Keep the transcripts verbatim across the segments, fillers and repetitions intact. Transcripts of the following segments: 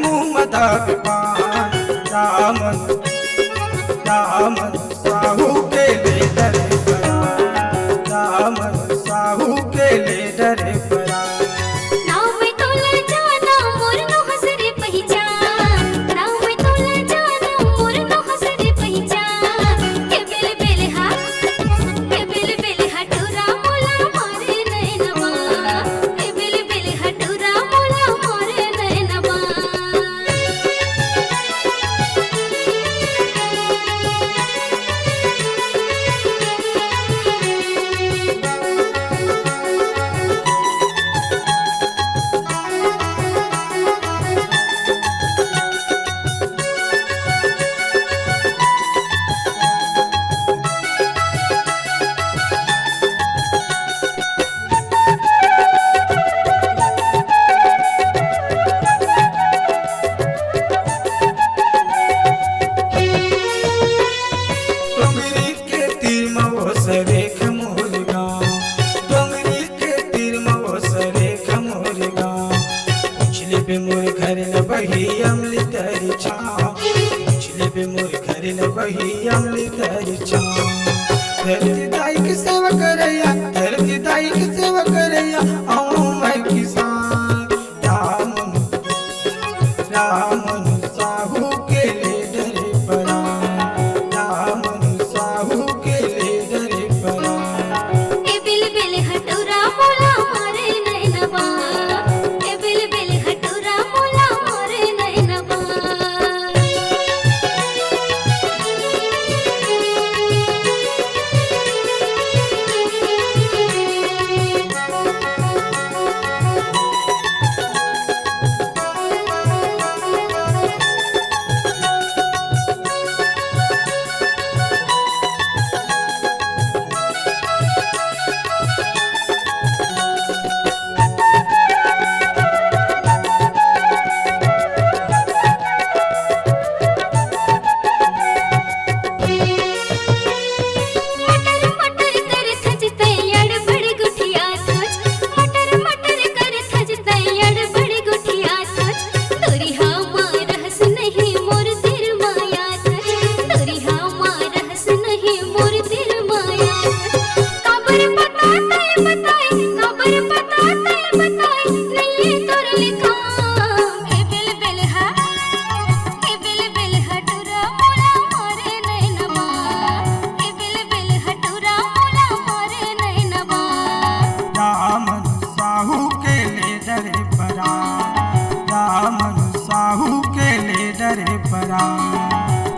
मुंह म दाबे पान। रामन, रामन साहू के ले डरे परान। रामन साहू के ले डरे परान। नाम तोला जाना मोर नोहस रे पहिचान। नाम तोला जाना मोर नोहस रे पहिचान। के बेल बेल हा, के बेल बेल हा टुरा मोला मारे नैनवा। के बेल बेल हा टुरा मोला मारे नैनवा। डोंगरी के तीर म वो सरेख मोर गाँव। डोंगरी के तीर म वो सरेख मोर गाँव। पूछ लेबे मोर घर ल बही अमली तरी छाँव। पूछ लेबे मोर घर ल बही अमली तरी छाँव। धरती दाई के सेवा करैया, धरती दाई के सेवा करैया, अउ मैं किसान। रामन, रामन साहू के ले डरे परान। रामन साहू के ले डरे परान। ए बिल बिल हटुरा मोला मारे नैनवा। ए बिल बिल हटुरा मोला मारे नैनवा। मटर मटर करथस तैं अड़बड़ गोठियाथस। मटर मटर करथस तैं अड़बड़ गोठियाथस। दूरिहा मा रहस नहीं मोर तीर मा आथस। दूरिहा मा रहस नहीं मोर तीर मा आथस। काबर पता तैं बताए, काबर पता तैं बताए, नइये तोर ले काम। ए बिल बिल हा, ए बिल बिल हा टुरा मोला मारे नैनवा। ए बिल बिल हा टुरा मोला मारे नैनवा। रामन साहू के ले डरे परान। रामन साहू के ले डरे परान।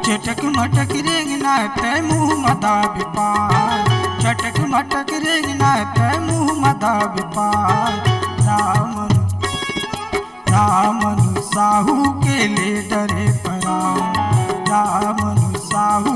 चटक मटक रेंगना तैं मुंह म दाबे पान। चटक मटक रेंगना तैं मुंह म दाबे पान। रामन, रामन साहू के ले डरे परान। रामन साहू